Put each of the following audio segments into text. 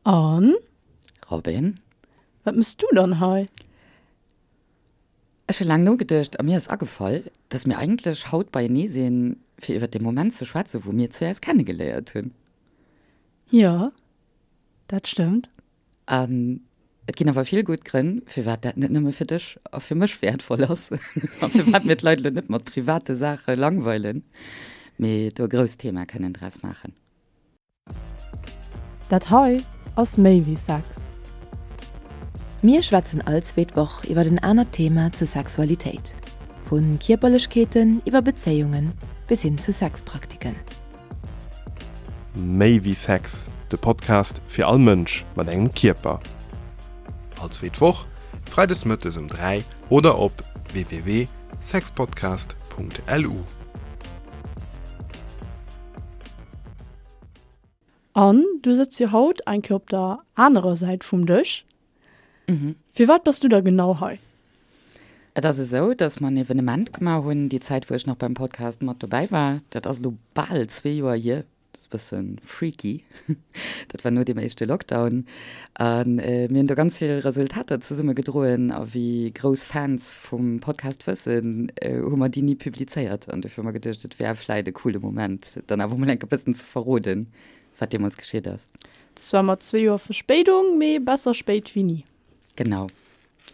An? Robin? Wat mëss du dann hei? Ech hu laang nogeduecht a mir ass agefall, dass mir eigentlech haut beienee sinn, fir iwwer dee Moment ze schwätzen, wou mir zwee eis kennegeléiert hunn. Jo, dat stëmmt. An et ginn awer vill gutt Grënn, firwat dat net nëmme fir dech a fir mech wäertvoll ass a firwat mir d'Leit elo net mat private Saache langweilen, mee do e grousst Thema kënnen draus maachen. Dat hei ass méi wéi Sex. Mir schwätzen all zweet Woch iwwer en anert Thema zur Sexualitéit, vu Kierperlechkeeten iwwer Bezéiungen bis hin zu Sexpraktiken. Méi wéi Sex, de Podcast fir all Mënsch mat engem Kierper. All zweet Woch, freides mëttes um 3 oder op www.sexpodcast.lu. An du sëtz jo haut eng Kéier op der anerer Säit vum Dësch. Firwat bass du da genau hei? Et ass esou, dass mer en Evenement gemaach hunn, déi Zäit wou ech nach beim Podcast mat dobäi war. Dat ass elo bal zwee Joer hier. Dat ass e bësse freaky. Dat war no deem éischte Lockdown. A mir hunn do ganz vill Resultater zesumme gedroen. A wéi grouss Fans vum Podcast wëssen, hu mer déi ni publizéiert. An dofir hu mer geduecht, et wär vläit e coole Moment, dann awer mol enk e bëssen ze verroden, wat deemools geschitt ass. Zwar mat zwee Joer Verspéidung, mee besser spéit wéi ni. Genau.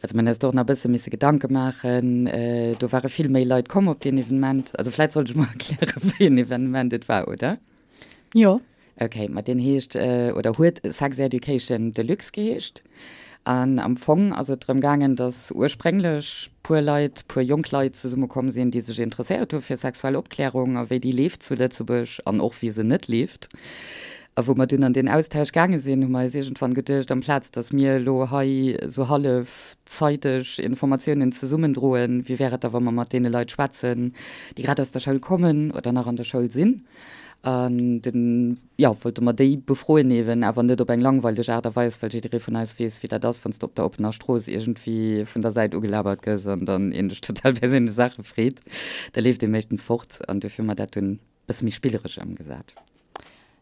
Also mir hunn eis do och nach e bësse misse Gedanke maachen. Do ware vill méi Leit komm op deen Evenement. Also vläit sollt ech mol erklären, wéi en Evenement et war, oder? Jo. Okay, ma deen heescht, oder huet Sex Education Deluxe geheescht. An am Fong ass et drëm gaangen, datt ursprénglech puer Leit, puer jonk Leit zesummekomm sinn, déi sech interesséiert hu fir sexuell Opklärung a wéi déi leeft zu Lëtzebuerg an och wéi se net leeft. A wou mer dunn an deen Austausch gaange sinn, hu mer eis iergendwann geduecht, amplaz datt mir elo hei esou hallef zeiteg Informatiounen zesummendroen, wéi wär et da wa mer mat deene Leit schwätzen, déi grad aus der Schoul kommen oder nach an der Schoul sinn. An dunn, jo, wollte mer déi befroen eeben, awer net op eng langweileg Aart a Weis, well jidderee vun eis weess, wéi dat ass, wann s de op der oppener Strooss iergendwéi vun der Säit ugelabert gëss an dann een dech total perséinlech Saache freet, da leeft ee meeschtens fort. An dofir hu mer dat dunn bësse méi spilleresch ëmgesat.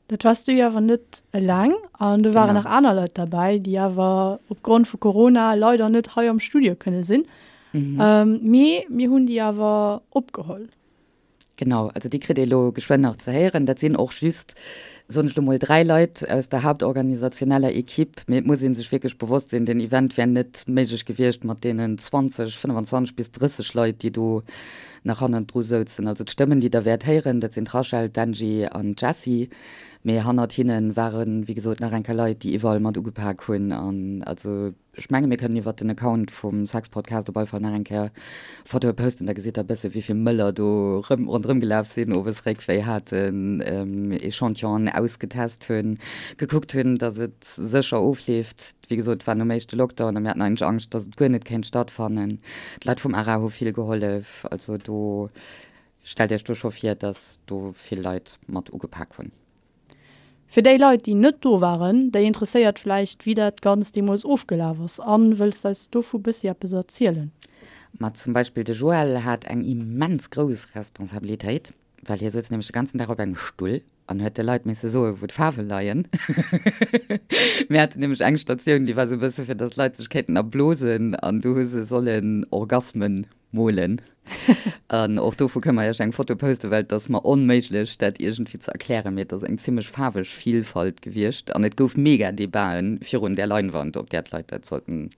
Dat wars du jo awer net eleng an do waren nach aner Leit derbäi, déi awer opgrond vu Corona leider net hei am Studio kënne sinn. Mee mir hunn déi awer opgeholl. Genau, also déi kritt ee lo geschwënn nach ze héieren. Dat sinn och just, soen ech lo mol, 3 Leit aus der haaptorganisationeller Equipe. Mee et muss ee sech wierklech bewosst sinn, deen Event wär net méiglech gewiescht mat deenen 20, 25 bis 30 Leit, déi do nach hannendru souzen. Also d'Stëmmen, déi Der wäert héieren, dat sinn d'Rachel, d'Angie an d'Jessie. Mee hannert hinne waren, wéi gesot, nach eng Kéier Leit, déi iwwerall mat ugepak hunn. An also ech menge mir kënnen iwwert den Account vum Sexpodcast op alle Fall nach eng Kéier Fotoe posten, da gesitt Der e bësse wéi vill Mëller do rëm ronderëm gelaf sinn, owes Réckwéi haten, Echantillonen ausgetest hunn, gekuckt hunn, datt et sécher ofleeft. Wéi gesot, et war nom éischte Lockdown a mir haten eigentlech Angscht, dass et guer net kéint stattfannen. D'Leit vum ARA hu vill gehollef. Also do, stellt Iech do scho vir, dass do vill Leit mat ugepak hunn. Fir déi Leit, déi net do waren, déi interesséiert vläicht, wéi dat Ganzt deemools ofgelaf ass. Anne, wëlls d'eis dovu bëssi eppes erzielen? Ma zum Beispill de Joël hat eng immens grouss Responsabilitéit, well hie souz nämlech de ganzen Dag op engem Stull an huet de Leit misse soen, wou d'Faarwe leien. Mir haten nämlech eng Statioun, déi war sou e bësse fir datt d'Leit sech kéinten erblosen an du hu se sollen Orgasmen molen. An och dovu kënne mer iech eng Foto posten, well et ass mer onméiglech, dat iergendwéi ze erklären, mee et ass eng zimmlech faarweg Vielfalt gewiescht an et gouf mega Debaten virun där Leinwand, op där d'Leit dat sollten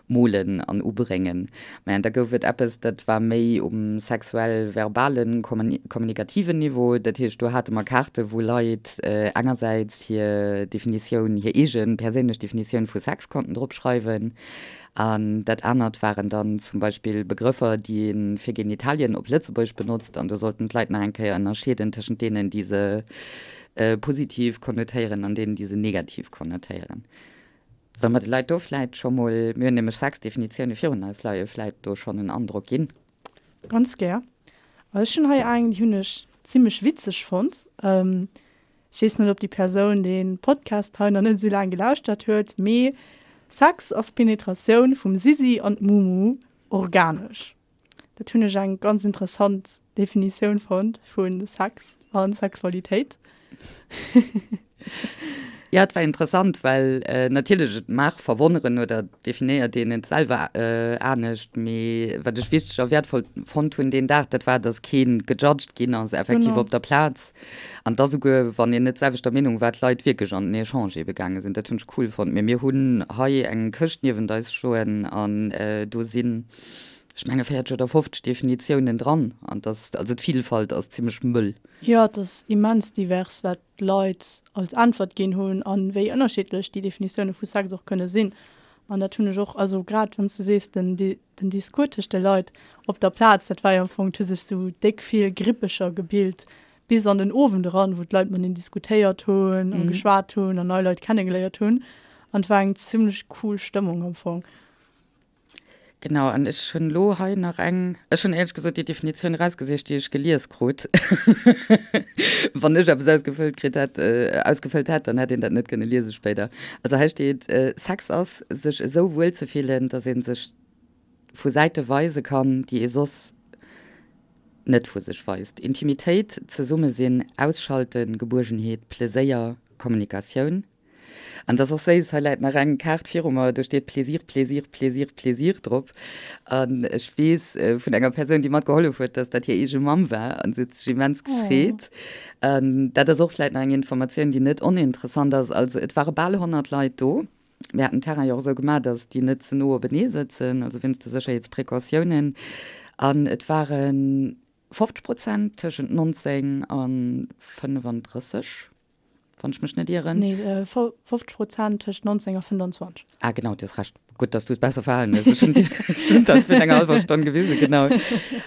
molen an ubréngen. Mä da gouf et eppes, dat war méi um sexuell-verbalen, kommunikativen Niveau. Dat heescht, do hate mer Kaarte wou Leit engersäits hir Definitioun, hir eege perséinlech Definitioun vu Sex konnten drop schreiwen. An dat anert waren dann zum Beispill Begrëffer, déi ee fir Genitalien op Lëtzebuergesch benotzt. An do sollten d'Leit nach eng Kéier ënnerscheeden tëschent deenen, déi se positiv konnotéieren an deenen, déi se negativ konnotéieren. Solle mer de Leit do vläit scho mol, mir hunn nämlech 6 Definitioune virun eis leien, vläit do schonn en Androck ginn? Ganz gär. Ech hunn hei eng, déi hunn ech zimmlech witzeg fonnt. Ech weess net, ob déi Persoun dee Podcast hei nach net esou laang gelauschtert huet, mee Sex ass d'Penetratioun vum Sisi an d'Mumu organesch. Dat hunn ech eng ganz interessant Definitioun fonnt vu Sex a Sexualitéit. Jo, et war interessant, well natierlech, et mag verwonneren oder definéiert een et selwer anescht, mee wat ech wichteg a wäertvoll fonnt hunn deen Dag, dat war, dass kee gejudged ginn ass effektiv op der Plaz an dass esouguer, wann een net d'selwechter Meenung war, d'Leit wierklech an den Echange ebe gaange sinn. Dat hunn ech cool fonnt. Mee mir hunn hei eng Këscht niewent eis stoen an do sinn, ech menge 40 oder 50 Definitiounen dran an dass, also d'Vilfalt ass zimmlech mëll. Jo, et ass immens divers, wat d'Leit als Äntwert ginn hunn a wéi ënnerschiddlech déi Definitioune vu Sex och kënne sinn. An dat hunn ech och, also grad wann s de sees, den den Discours tëscht de Leit op der Plaz, dat war jo am Fong, et hu sech sou déck vill Grippecher gebilt bis an den Owend eran, wou d'Leit mateneen diskutéiert hunn a geschwat hunn an nei Leit kennegeléiert hunn. An et war eng zimmlech cool Stëmmung am Fong. Genau, an ech hunn elo hei nach eng, ech hunn éierlech gesot déi Definitioun erausgesicht, déi ech gelies krut. Wann ech eppes ausgefëllt kritt hätt, ausgefëllt hätt, dann hätt een dat net kënne liese spéider. Also hei steet, Sex ass, sech esou wuel ze fillen, datt ee sech vu Säite weise kann, déi ee soss net vu sech weist. Intimitéit, Zesummesinn, Ausschalten, Gebuergenheet, Pleséier, Kommunikatioun. An dat ass och séiss, hei läit nach eng Kaart viru mer, do steet Plaisir, Plaisir, Plaisir, Plaisir drop. An ech weess vun enger Persoun, déi matgehollef huet, dass dat hir eege Mamm war an se huet sech immens gefreet. An dat ass och vläit nach eng Informatioun, déi net oninteressant ass. Also et ware bal 100 Leit do. Mir haten den Terrain jo och esou gemaach, dass déi net ze no openee sëtzen, also wéinst de Sécherheetsprecautiounen. An et ware 50 Prozent tëschent 19 a 35. wann ech mech net ieren. Nee, 50 Prozent tëscht 19 a 25. Ah, genau, du hues Recht. Gutt, dass du es besser verhalen hues. Ech hunn déi, ech hunn dat virun enger hallwer Stonn gewisen, genau.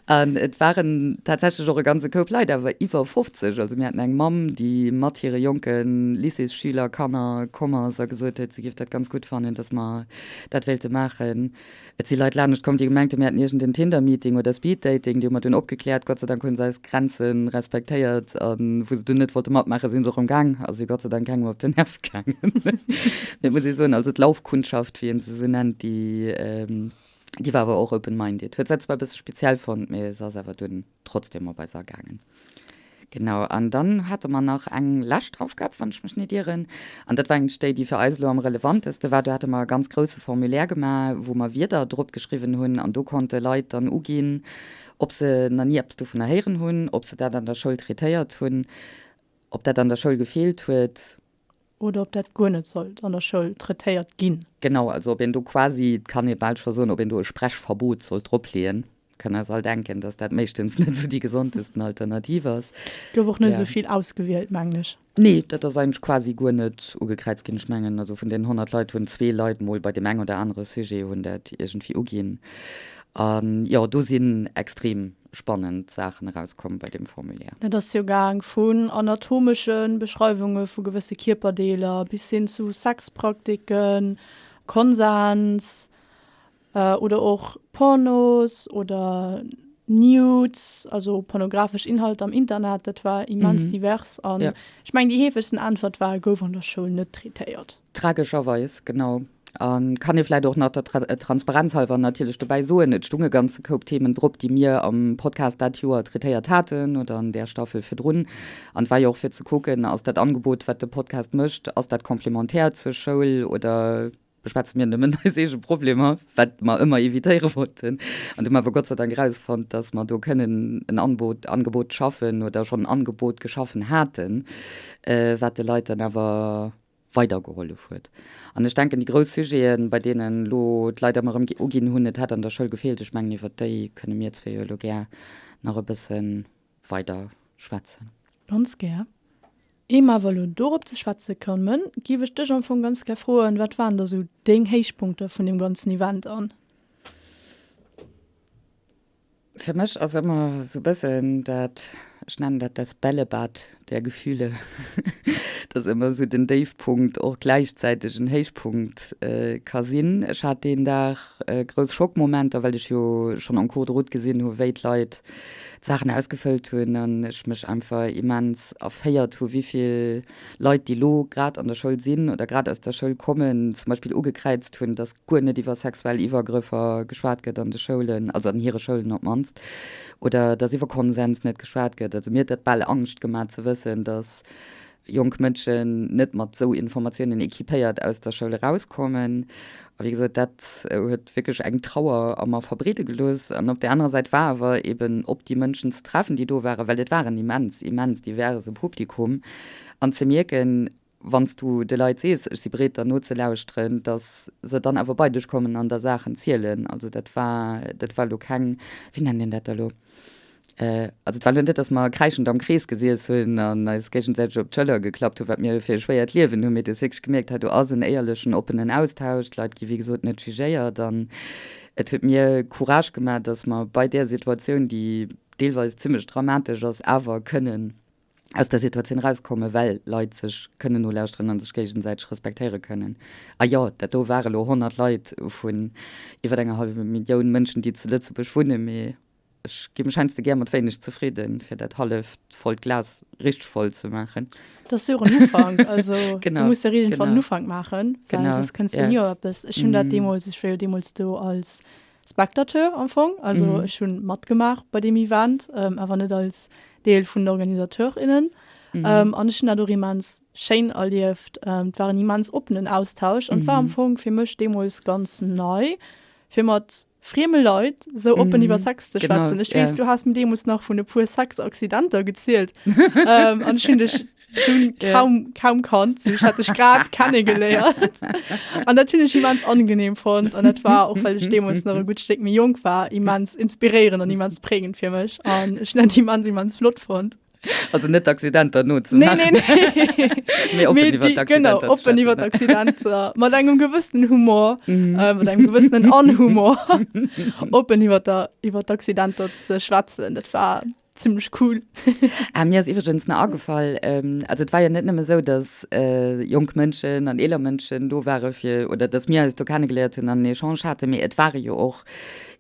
An et waren tatsächlech och e ganze Koup Leit, awer iwwer 50. Also mir haten eng Mamm, déi mat hire jonke Lycéesschüler, Kanner komm ass a gesot huet, si géif dat ganz gutt fannen, dass mer dat wéilte maachen. Et si Leit lanescht komm, déi gemengt hunn, mir hätten iergend en Tinder-Meeting oder Speed-Dating. Déi hu mer dunn opgekläert. Gott sei Dank hu se eis Grenze respektéiert. A wou se dunn net wollte matmaachen, si se och erëm gaang a si Gott sei Dank kengem op den Nerv gaangen. Mee et muss ee soen, also d'Laufkundschaft, wéi ee se esou nennt, déi, déi war awer och open-minded. Huet se zwar e bësse speziell fonnt, mee se ass awer dunn. trotzdem op eis agaangen. Genau, an dann hate mer nach eng lescht Aufgab, wann ech mech net ieren, an dat war eigentlech déi, déi fir eis elo am relevanteste war. Do hate mer e ganz grousse Formulaire gemaach, wou mer Wierder drop geschriwwen hunn, an do konnte Leit dann uginn, ob se nach ni eppes dovunner héieren hunn, ob se dat an der Schoul traitéiert hunn, ob dat an der Schoul gefeelt huet. Oder ob dat guer net sollt an der Schoul traitéiert ginn. Genau, also ob een do quasi, et kann ee bal scho soen, ob een do e Sprechverbot sollt dropleeën. Kënne eis all denken, dass dat meeschtens net esou déi gesondesten Alternativ ass. Gouf och net esou vill ausgewielt, mengen ech. Nee, dat ass eigentlech quasi guer net ugekräizt ginn. Ech mengen, also vun deenen 100 Leit hunn zwee Leit mol bei deem eng oder anere Sujet hunn dat iergendwéi uginn. An jo, do sinn extrem spannend Saachen erauskomm bei deem Formulaire. Dat ass jo gaang vun anatomesche Beschreiwunge vu gewësse Kierperdeeler bis hin zu Sexpraktiken, Konsens oder och Pornos oder Nudes, also pornografesch Inhalter am Internet. Dat war immens divers an ech mengen déi heefegsten Äntwert war, gouf an der Schoul net traitéiert. Tragescherweis, genau. A kann ee vläicht och nach der Transparenz halwer natierlech dobäi soen, et stung e ganze Koup Themen drop, déi mir am Podcast dat Joer traitéiert haten oder an där Staffel virdrun. An et war jo och fir ze kucken, ass dat Angebot, wat de Podcast mécht, ass dat complémentaire zur Schoul oder beschwätze mir nëmmen eis eege Problemer, wat mer ëmmer evitéiere wollten. An du hu mer awer Gott sei Dank erausfonnt, dass mer do kënnen en Anbot, Angebot schaffen oder schonn en Angebot geschaffen haten, wat de Leit dann awer weidergehollef huet. An ech denken, déi grouss Sujeten, bei deenen elo d'Leit ëmmer erëm uginn hunn, et hätt an der Schoul gefeelt, ech mengen, iwwert déi kënne mir zwee jo elo gär nach e bësse weider schwätzen. Ganz gär. Ier mer awer elo dorop ze schwätze kommen, géif ech dech am Fong ganz gär froen, Wat waren da sou deng Héichpunkter vun deem ganzen Event an? Fir mech ass ëmmer esou bëssen dat, ech nennen dat das Bällebad der Gefühle, dass ëmmer esou den Déifpunkt och gläichzäiteg en Héichpunkt ka sinn. Ech hat deen Dag grouss Schockmomenter, well ech jo schonn en cours de route gesinn hu wéi d'Leit d'Saachen ausgefëllt hunn an ech mech einfach immens erféiert hu wéivill Leit, déi elo grad an der Schoul sinn oder grad aus der Schoul kommen, zum Beispill ugekräizt hunn, dass guer net iwwer sexuell Iwwergrëffer geschwat gëtt an de Schoulen, also an hire Schoulen op d'mannst, oder dass iwwer Konsens net geschwat gëtt. Also mir huet dat bal Angscht gemaach ze wëssen, dass. jonk Mënschen net mat esou Informatiounen équipéiert aus der Schoul erauskommen. A wéi gesot, dat huet wierklech eng Trauer a mer verbreede gelooss. An op där anerer Säit war awer eben op déi Mënschen ze treffen, déi do waren, well et war en immens, immens diverse Publikum, an ze mierken, wann s du de Leit sees, ech si bereet der nozelauschteren, datt se dann awer bei dech kommen an der Saachen zielen. Also dat war, dat war elo keng, wéi nennt een dat da elo? Also et war elo net, datt mer kräischend am Krees gesiess hunn an eis géigesäiteg op d'Schëller geklappt hunn, wat mir fir e schwéiert Liewen hunn, mee du hues wierklech gemierkt, hei do ass en éierlechen, oppenen Austausch, d'Leit gi wéi gesot net jugéiert an et huet mir Courage gemaach, datt mer bei där Situatioun, déi deelweis zimmlech dramatesch ass, awer kënnen aus der Situatioun erauskommen, well Leit sech kënnen nolauschteren a sech géigesäiteg respektéiere kënnen. A jo, dat do ware lo 100 Leit vun iwwer enger hallwer Millioun Mënschen, déi zu Lëtzebuerg wunnen, mee ech gi mech heiansdo gär mat wéineg zefridden, fir dat halleft vollt Glas richteg voll ze maachen. Dat ass jo och en Ufank, also du muss jo iergendwann en Ufank maachen, well soss kënns de ni op eppes. Ech hunn dat deemools, ech war jo deemools do als Spectateur am Fong, also mm. ech hunn matgemaach bei deem Event, ähm, awer net als Deel vun den OrganisateurInnen. Mm. Ähm, an ech hunn dat och immens schéin erlieft. Ähm, et war en immens oppenen Austausch an mm. war am Fong fir mech deemools ganz nei, fir mat frieme Leit sou oppen mm. iwwer Sex ze schwätzen. Ech weess, ja. du has mir deemools nach vun e puer Sexaccidenter gezielt. ähm, an ech hunn dech dunn kaum, kaum kannt. Ech hat dech grad kennegeléiert. An dat hunn ech immens angenehm fonnt. An dat war, och well ech deemools nach e gutt Stéck méi jonk war, immens inspiréierend an immens prägend fir mech. An ech hunn dat immens, immens flott fonnt. Also net d'Accidenter nozemaachen. Nee, nee, nee. Mee oppen iwwer d'Accidenter Genau, oppen iwwer d'Accidenter. Mat engem gewëssenen Humor, mm. äh, mat engem gewëssenen Anhumor, oppen iwwer d'Accidenter ze schwätzen. Dat war Zimmlech cool. Ah, mir ass iwwregens nach agefall, also et war jo net nëmme sou, datt jonk Mënschen an eeler Mënschen do ware fir, oder datt mir eis do kennegeléiert hunn an en Echange haten, mee et ware jo och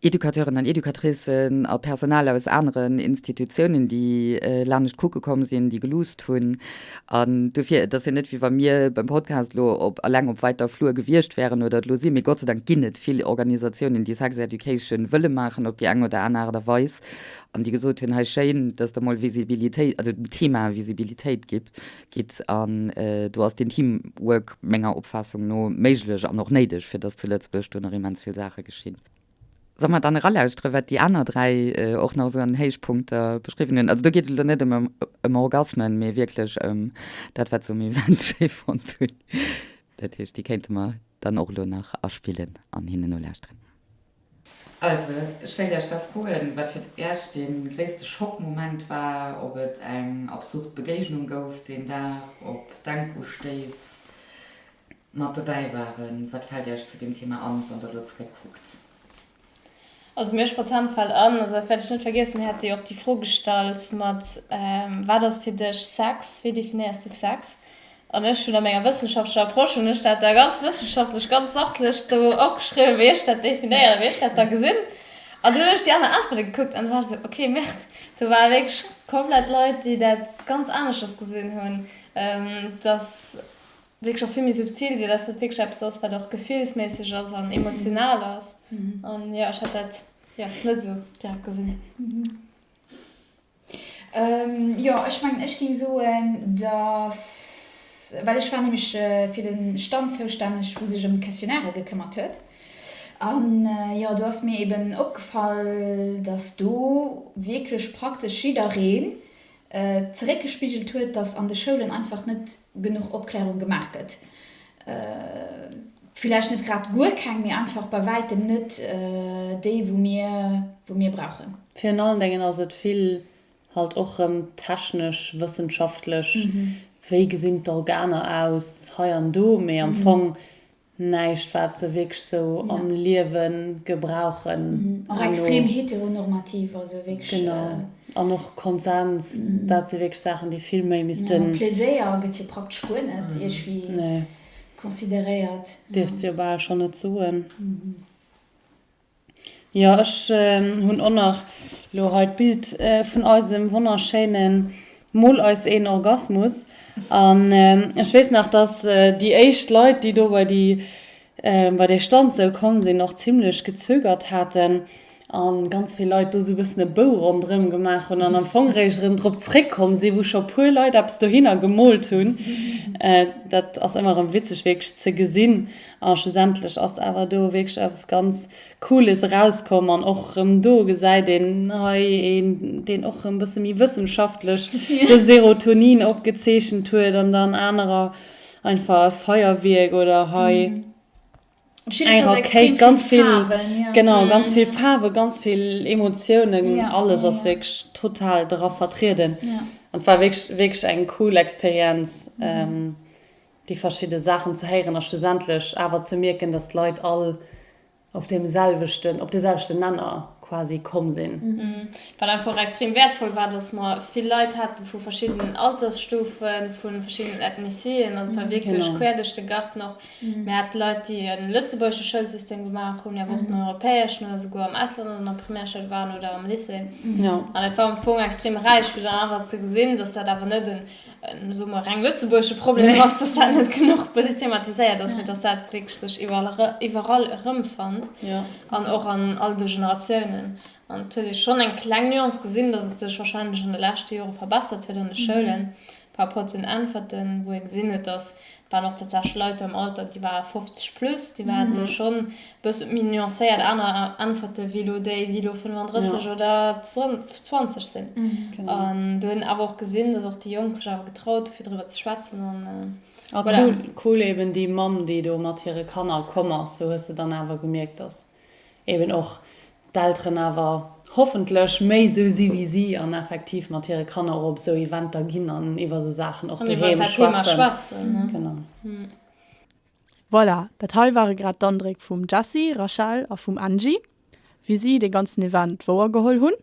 Educateuren an Educatricen a Personal aus aneren Institutiounen, déi lanescht kucke komm sinn, déi geluusst hunn. An dofir, et ass jo net, wéi wa mir beim Podcast elo op eleng op weiter Flur gewiescht wären oder et elo sinn, mee Gott sei Dank ginn et vill Organisatiounen, déi Sex Education wëlle maachen op déi eng oder aner Aart a Weis. An déi gesot hunn, hei schéin, dass Der mol Visibilitéit, also dem Thema Visibilitéit gitt, gitt. An do ass deen Teamwork menger Opfaassung no méiglech an och néideg, fir dass zu Lëtzebuerg do nach immens vill Saache geschinn. Solle mer dann eralauschteren, wat déi aner 3 och nach esou an Héichpunkter beschriwwen hunn? Also do geet et elo net ëm ëm Orgasmen, mee wierklech ëm dat, wat se um Event schéi fonnt hunn. Dat heescht, déi kéinte mer dann och elo nach aspillen an hinnen nolauschteren. Also, ech wéilt Iech da froen, wat fir Iech dee gréisste Schockmoment war, ob et eng absurd Begéignung gouf deen Dag, ob Denkustéiss mat dobäi waren. Wat fält Iech zu deem Thema an, wann Der elo zeréckkuckt? Also mir spontan fält an, also dat wäert ech net vergiessen, mir hate jo och déi Fro gestallt mat, Wat ass fir dech Sex? Wéi definéiers du Sex? An ech hunn a menger wëssenschaftlecher Approche hunn ech dat da ganz wëssenschaftlech, ganz sachlech do opgeschriwwen, wéi ech dat definéieren, wéi ech dat da gesinn. An dunn hunn ech déi aner Äntwerte gekuckt an du war ech esou, okay, Merde, do ware wierklech komplett Leit, déi dat ganz aneschters gesinn hunn, dass wierklech och vill méi subtil sinn, dass dat wierklech eppes ass, wat och gefillsméisseg ass an emotional ass. An jo, ech hat dat, jo, net esou direkt gesinn. Jo, ech mengen, ech géing soen, dass, well ech war nämlech fir de Stand zoustänneg, wou sech ëm d'Questionnairë gekëmmert huet. An jo, do ass mir eben opgefall, dass do wierklech praktesch jiddereen zeréckgespigelt huet, dass an de Schoulen einfach net genuch Opklärung gemaach gëtt. Villäicht net grad guer keng, mee einfach bei wäitem net déi, wou mir, wou mir brauchen. Virun allen Déngen ass et vill halt och rëm technesch, wëssenschaftlech, wéi gesinn d'Organer aus hei an do, mee am Fong näischt wat se wierklech sou am Liewe gebrauchen. Och extrem heteronormativ, also wierklech. Genau, an och Konsens, dat si wierklech Saachen, déi vill méi missten. Pleséier gëtt jo praktesch guer net iergwéi consideréiert. Dierfs de jo bal schonn net soen. Jo, ech hunn och nach lo hei d'Bild vun eisem wonnerschéine Mol eis een Orgasmus. An ech weess nach, dass déi éischt Leit, déi do bei déi, bei dee Stand sou komm sinn, och zimlech gezögert haten. An ganz vill Leit do sou bëssen e Bou ronderëm gemaach hunn an am Fong réischt erëm drop zréckkomm sinn, wou scho puer Leit eppes dohinner gemoolt hunn. Dat ass ëmmer erëm witzeg wierklech ze gesinn. A schlussendlech ass awer do wierklech eppes ganz Cooles erauskomm. An och erëm do gesäit een hei een, deen och erëm bësse méi wëssenschaftlech de Serotonin opgezeechent huet an dann anerer einfach e Feierwierk oder hei. Eng Rakéit, ganz vill Faarwen, ja. Genau, ganz vill Faarwen, ganz vill Emotiounen, ja, alles ass ja, wierklech total dra vertrieden. Ja. An et war wierklech, wierklech eng cool Experienz, mhm. ähm, déi verschidde Saachen ze héieren a schlussendlech awer ze mierken, dass d'Leit all op deem selwechten, op dee selwechten Nenner quasi komm sinn. Wat einfach och extrem wäertvoll war, dass mer vill Leit haten vu verschiddenen Altersstufen, vu verschiddenen Ethnicien, also et war wierklech quer duerch de Garten och. Mir hate Leit, déi e lëtzebuergesche Schoulsystem gemaach hunn, awer och den europäeschen oder souguer am Ausland an der Primärschoul waren oder am Lycée. An et war am Fong extrem räich, fir dann awer ze gesinn, dass dat awer net en, soe mer, reng lëtzebuergesche Problem ass, dass dat net genuch thematiséiert ass, mee dass dat wierklech sech iwwerall erëmfënnt an och an all de Generatiounen. An et huet ee schonn eng kleng Nuance gesinn, dass et sech warscheinlech an de leschte Jore verbessert huet an de Schoulen par rapport zu den Äntwerten, wou ee gesinn huet, dass et waren och tatsächlech Leit do am Alter, déi ware 50 plus, déi hate schonn e bësse méi nuancéiert aner Äntwerte wéi elo déi, déi elo 35 oder 20 sinn. An do hunn awer och gesinn, dass och déi Jonk sech awer getraut hu fir driwwer ze schwätzen an A voilà. Cool eben déi Mamm, déi do mat hire Kanner komm ass, do hues de dann awer gemierkt, dass eben och d'Elteren awer hoffentlech méi esou si wéi si an effektiv mat hire Kanner och op esou Eventer ginn an iwwer esou Saachen och doheem schwätzen. Genau. Voilà, dat hei ware grad d'Andréck vum Jessy, Rachel a vum Angie, wéi si dee ganzen Event wouergeholl hunn.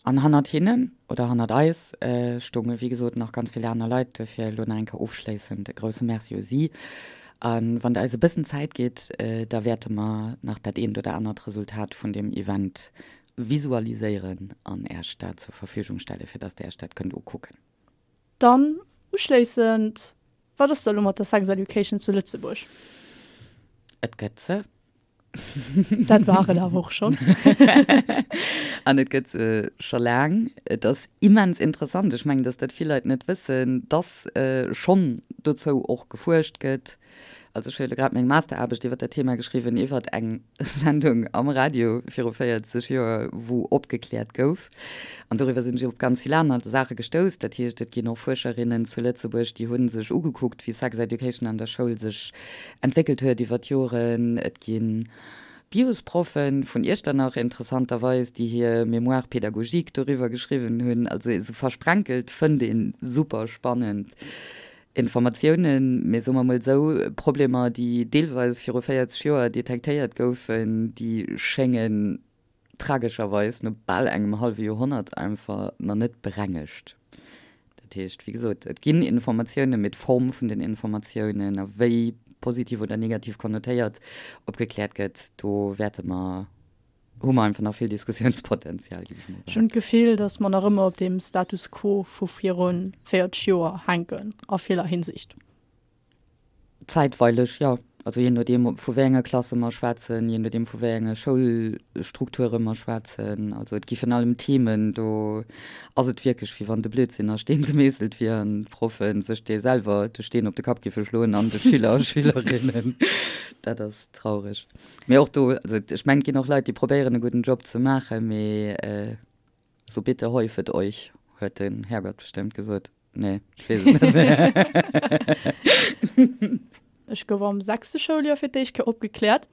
An hannert hinnen, oder hannert eis, stounge wéi gesot nach ganz vill aner Leit. Duerfir elo nach eng Kéier ofschléissend e grousse Merci u si. A wann Der eis e bëssen Zäit gitt, da wäerte mer nach dat eent oder anert Resultat vun deem Event visualiséieren an Äech dat zur Verfügung stellen, fir dass Der Äech dat kënnt ukucken. Dann uschléissend, Wat ass da elo mat der Sex Education zu Lëtzebuerg? Et gëtt se. Dat war et awer och schonn. An et gëtt se scho laang. Et ass immens interessant, ech mengen, datt dat vill Leit net wëssen, datt schonn dozou och gefuerscht gëtt. Also ech hu jo elo grad meng Masteraarbecht iwwer dat Thema geschriwwen, iwwer eng Sendung am Radio viru 40 Joer, wou opgekläert gouf. An doriwwer sinn ech op ganz vill aner Saache gestouss. Dat heescht, et ginn och Fuerscherinnen zu Lëtzebuerg, déi hu sech ugekuckt, wéi Sex Education an der Schoul sech entwéckelt huet iwwer d'Joren. Et gi Biosproffen vun Iechternach interessanterweis, déi hir Mémoire pédagogique doriwwer geschriwwen hunn. Also esou versprenkelt fënnt ee super spannend Informatiounen. Mee soe mer mol esou, Problemer, déi deelweis viru 40 Joer detektéiert goufen, déi schéngen tragescherweis no bal engem hallwe Joerhonnert einfach nach net berengegt. Dat heescht, wéi gesot, et ginn Informatiounen, mee d'Form vun den Informatiounen a wéi positiv oder negativ konnotéiert opgekläert gëtt, do wäerte mer, hu mer einfach nach vill Diskussiounspotenzial, géif ech mol Ech hunn d'Gefill, datt mer nach ëmmer op deem Status quo vu viru 40 Joer hänken a viller Hinsicht. Zäitweileg, jo. Also jee nodeem, vu wéi enge Klasse mer schwätzen, jee nodeem, vu wéi enge Schoulstrukture mer schwätzen. Also et gi virun allem Themen, do ass et wierklech, wéi wann de Blödsinn a Steen gemeesselt wier an d'Proffe sech dee selwer de Steen op de Kapp giffe schloen an de Schüler a Schülerinnen. Dat ass traureg. Mee och do, also ech mengen, et ginn och Leit, déi probéieren e gudden Job ze maachen, mee so bitte häufet euch, huet den Herrgott bestëmmt gesot. Nee, ech weess et net méi. Ech gouf am sechste Schouljoer fir d'éischt Kéier opgekläert.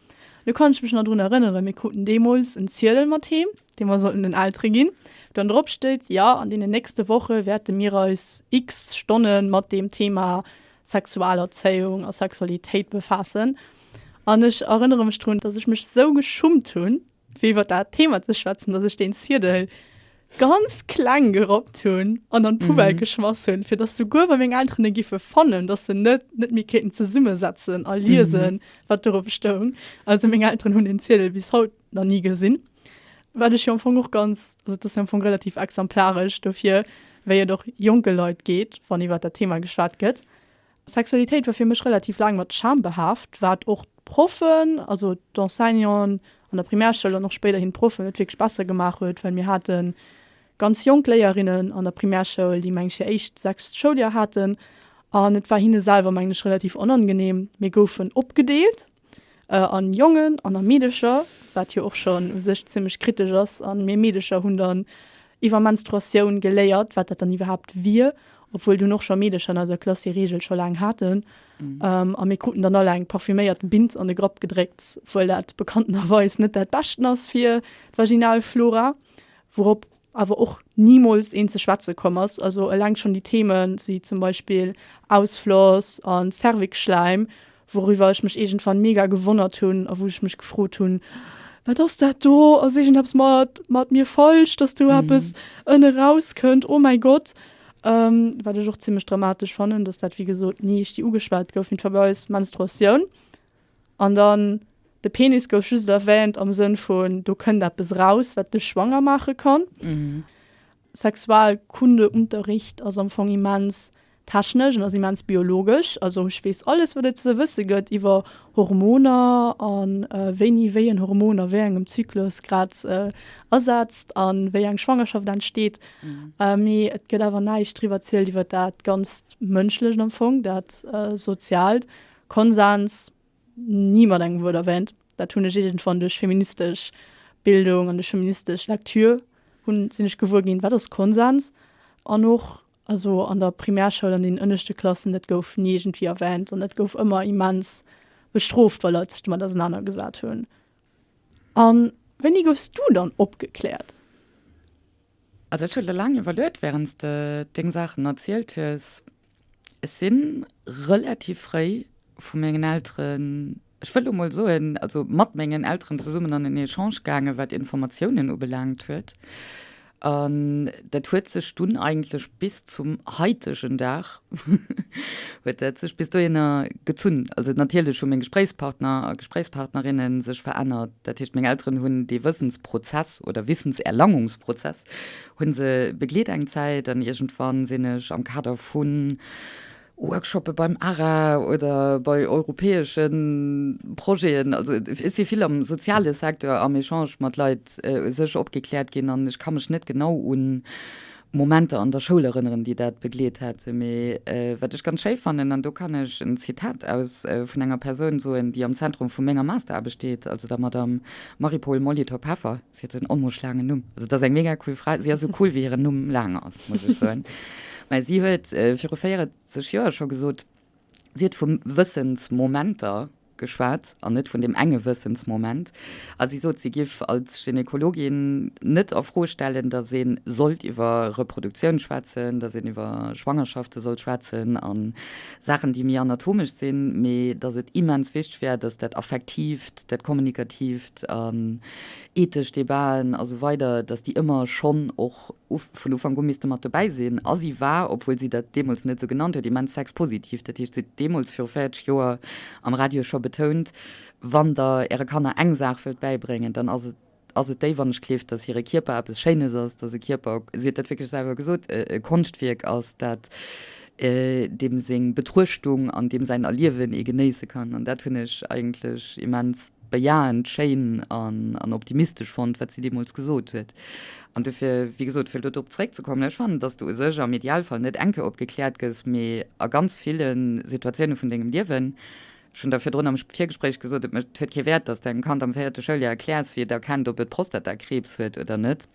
Do kann ech mech nach drun erënneren, mir kruten deemools en Ziedel mat heem, dee mer sollten den Eltere ginn, wou dann drop steet, jo, an deenen nächste Woche wäerte mir eis x Stonne mat deem Thema Sexualerzéiung a Sexualitéit befaassen. An ech erënnere mech drun, dass ech mech sou geschummt hunn, fir iwwer dat Thema ze schwätzen, dass ech deen Ziedel ganz kleng gerappt hunn an an d'Poubelle mhm. geschmass hunn, fir dass souguer wa meng Elteren e giffe fannen, dass se net net méi kéinten zesummesetzen a liesen, mhm. wat dorop stoung. Also meng Elteren hunn den Ziedel bis haut nach nie gesinn. Wat ech jo am Fong och ganz, also dat ass jo am Fong relativ exemplaresch dofir, wéi et och jonke Leit geet, wann iwwer dat Thema geschwat gëtt. Sexualitéit war fir mech relativ laang mat Scham behaaft, wat och d'Proffen, also d'Enseignanten. an der Primärschoul an och spéiderhin d'Proffen net wierklech besser gemaach huet, well mir hate ganz jonk Léierinnen an der Primärschoul, déi meng ech hir éischt sechst Schouljoer haten an et war hinne selwer meng ech relativ onangenehm. Mir goufen opgedeelt an Jongen an a Meedecher, wat jo och schonn u sech zimmlech kritesch ass an mir Meedecher hunn dann iwwer Menstruatioun geléiert, wat dat dann iwwerhaapt wier, obwuel dunn och scho Meedecher an eiser Klass déi Reegel scho laang haten. A mir kruten dann all eng parfüméiert Bint an de Grapp gedréckt, obwuel dat bekanntenerweis net dat Beschten ass fir d'Vaginalflora, wourop awer och nimools een ze schwätze komm ass. Also eleng schonn déi Themen, wéi zum Beispill Ausfloss a Cervixschläim, wouriwwer ech mech iergendwann mega gewonnert hunn a wou ech mech gefrot hunn, Wat ass dat do? Ass iergendeppes mat mat mir falsch, dass do eppes ënne rauskënnt? Oh mäi Gott! Wat ech och zimmlech dramatesch fannen, dass dat wéi gesot ni richtig ugeschwat gouf. Mee et war bei eis Menstruatioun an dann de Penis gouf just erwähnt am Sënn vun, do kënnt eppes raus, wat dech schwanger maache kann. Sexualkundeunterricht ass am Fong immens technesch an ass immens biologesch. Also ech weess alles, wat et ze wësse gëtt iwwer Hormoner a wéini wéi en Hormon a wéi engem Zyklus grad asetzt a wéi eng Schwangerschaft entsteet. Mee et gëtt awer näischt driwwer zielt iwwer dat ganzt Mënschlecht am Fong, dat Soziaalt. Konsens ni mat engem Wuert erwähnt. Dat hunn ech iergendwann duerch feministesch Bildung an duerch feministesch Lektür hunn, sinn ech gewuer ginn, wat ass Konsens. An och also an der Primärschoul an den ënneschte Klassen, dat gouf ni iergendwéi erwähnt an dat gouf ëmmer immens bestrooft, wa Leit sech domat ausenanergesat hunn. A wéini goufs du dann opgekläert? Also ech hu lo laang iwwerluet, wärend s de deng Saachen erzielt hues. Ech si relativ fréi vu mengen Elteren, ech wëll lo mol soen, also mat mengen Elteren zesummen an en Echange gaangen, wat Informatiounen ubelaangt huet. An dat huet sech dunn eigentlech bis zum haitegen Dag huet dat sech bis dohinner gezunn. Also natierlech hu meng Gespréichspartner a Gespréichspartnerinne sech verännert. Dat heescht, meng Elteren hunn dee Wëssensprozess oder Wissenserlangungsprozess hu se begleet eng Zäit an iergendwann sinn ech am Kader vu Workshoppe beim ARA oder bei europäesche Projeten, also ech si vill am soziale Secteur am Echange mat Leit u sech opgekläert ginn an ech ka mech net genau un Momenter an der Schoul erënneren, déi dat begleet hätten. Mee wat ech ganz schéi fannen, an do kann ech en Zitat aus vun enger Persoun soen, déi am Zentrum vu menger Masteraarbecht steet, also der Madame Marie-Paule Molitor-Peffer, Si huet en onmoosch laangen Numm. Also et ass eng mega cool Fra. Si ass esou cool, wéi hiren Numm laang ass, muss ech soen. Mä si huet viru 40 Joer scho gesot, si huet vu Wëssensmomenter geschwat an net vun deem enge Wëssensmoment. A si sot, si giff als Gynäkologin net a Fro stellen, datt ee sollt iwwer Reproduktioun schwätzen, datt een iwwer Schwangerschafte sollt schwätzen a Saachen, déi méi anatomesch sinn, mee datt et immens wichteg wär, datt dat Affektiivt, dat Kommunikatiivt an ethesch Debaten a sou weider, datt déi ëmmer schonn och vun Ufank u misste mat dobäi sinn. A si war, obwuel si dat deemools net esou genannt huet, immens sexpositiv. Dat heescht, si huet deemools viru 40 Joer am Radio scho betount, Wann Der Äre Kanner eng Saach wëllt bäibréngen, dann ass et ass et déi, wann ech gleeft, datt hire Kierper eppes Schéines ass, datt e Kierper, si huet dat wierklech selwer gesot, e Konschtwierk ass, dat deem seng Betruechtung an deem säin Erliewen ee genéisse kann. An dat hunn ech eigentlech immens bejahend, schéin an optimistesch fonnt, wat si deemools gesot huet. An dofir, wéi gesot, fir elo drop zeréckzekommen, ech fannen, datt s de u sech am Idealfall net eng Kéier opgekläert gëss, mee a ganz ville Situatioune vun dengem Liewen, Ech hunn der virdrun am Virgespréich gesot, et mécht, huet kee Wäert, dass de engem Kand am véierte Schouljoer erkläers, wéi et erkennt, ob et Prostatakriibs huet oder net.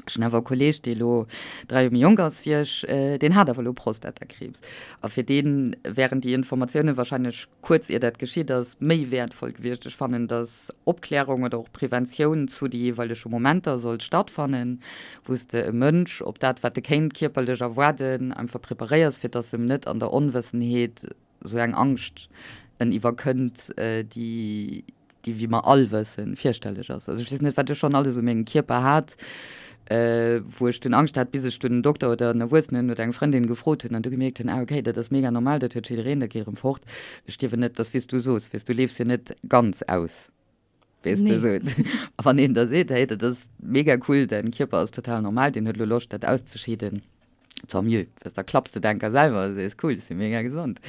Ech hunn awer e Kolleeg, dee elo 3 Joer méi jonk ass wéi ech, deen hat awer elo Prostatakriibs. A fir dee wären déi Informatioune wahrscheinlech kuerz ier dat geschitt ass, méi wäertvoll gewiescht. Ech fannen, dass Opklärung oder och Preventioun zu de jeeweilege Momenter sollt stattfannen, wou s de e Mënsch op dat, wat e kéint kierperlech erwaarden, einfach preparéiers, fir dass em net an der Onwëssenheet esou eng Angscht en iwwerkënnt, déi, déi, wéi mer all wëssen, fierchterlech ass. Also ech weess net, wat ech schonn alles u mengem Kierper hat, wou ech dunn Angscht hat, bis ech dunn en Dokter oder en Erwuessenen oder eng Frëndin gefrot hunn an du gemierkt hunn, ah okay, dat ass mega normal, dat huet jiddereen, dat geet erëm fort. Ech stierwen net, dat ass wéi s du soos, weess, du leefs jo net ganz aus. Weess de, esou. A wann een da seet, hey, dat ass mega cool, däin Kierper ass total normal, deen huet elo Loscht, dat auszescheeden. Tant mieux, well da klapps de d'Enker selwer a sees, cool, ech si mega gesond.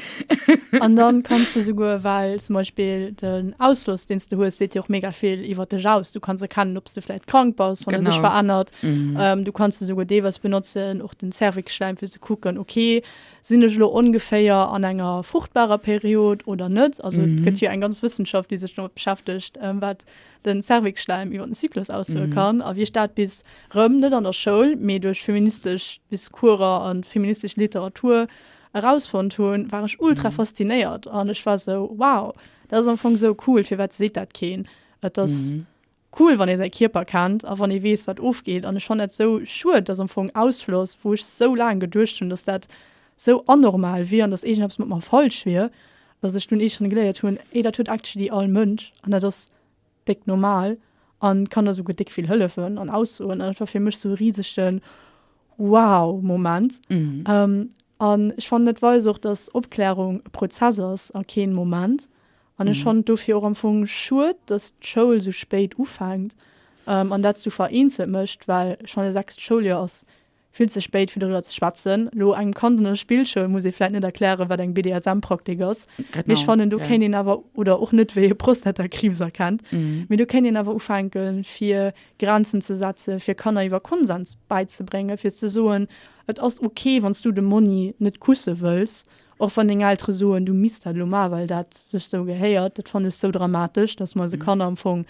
An dann kanns de souguer, well zum Beispill den Ausfloss, deen s de hues, seet dir och mega vill iwwer dech aus. Du kanns erkennen, ob s de vläicht krank bass, wann e sech verännert. Du kanns e souguer deelweis benotzen, och den Cervixschläim, fir ze kucken, okay, sinn ech elo ongeféier an enger fruchtbarer Period oder net? Also et gëtt jo eng ganz Wëssenschaft, déi sech domat beschäftegt, wat den Cervixschläim iwwer den Zyklus aussoe kann. A wéi ech dat bis rëm, net an der Schoul, mee duerch feministesch Discourser a feministesch Literatur erausfonnt hunn, war ech ultra faszinéiert an ech war sou, wow, dat ass am Fong sou cool, firwat seet dat keen? Et ass cool, wann ee säi Kierper kennt a wann ee weess, wat ofgeet. An ech fannen dat sou schued, dass am Fong Ausfloss, wou ech sou laang geduecht hunn, dass dat sou anormal wier an dass iergendeppes mat mer falsch wier, dass ech dunn iergendwann geléiert hunn, ey, dat huet actually all Mënsch an dat ass déck normal an kann der souguer déck vill hëllefen an aussoen. An dat war fir mech sou e risegen Wow-Moment. An ech fannen, dat weist och, dass Opklärung e Prozess ass a keen Moment. An ech fannen et dofir och am Fong schued, dass d'Schoul sou spéit ufänkt an dat sou vereenzelt mécht, well ech fannen, sechst Schouljoer ass vill ze spéit fir doriwwer ze schwätzen. Elo engem Kand an der Spillschoul muss ee vläit net erklären, wat eng BDSM-Praktik ass, mee ech fannen do kéint een awer, oder och net wéi ee Prostatakriibs erkennt, mee do kéint een awer ufänken, fir Grenzen ze setzen, fir Kanner iwwer Konsens bäizebréngen, fir ze soen, et ass ok, wann s du de Monni net kusse wëlls, och wann deng Eltere soen, du misst dat elo maachen, well dat sech sou gehéiert. Dat fannen ech sou dramatesch, dass mer eise Kanner am Fong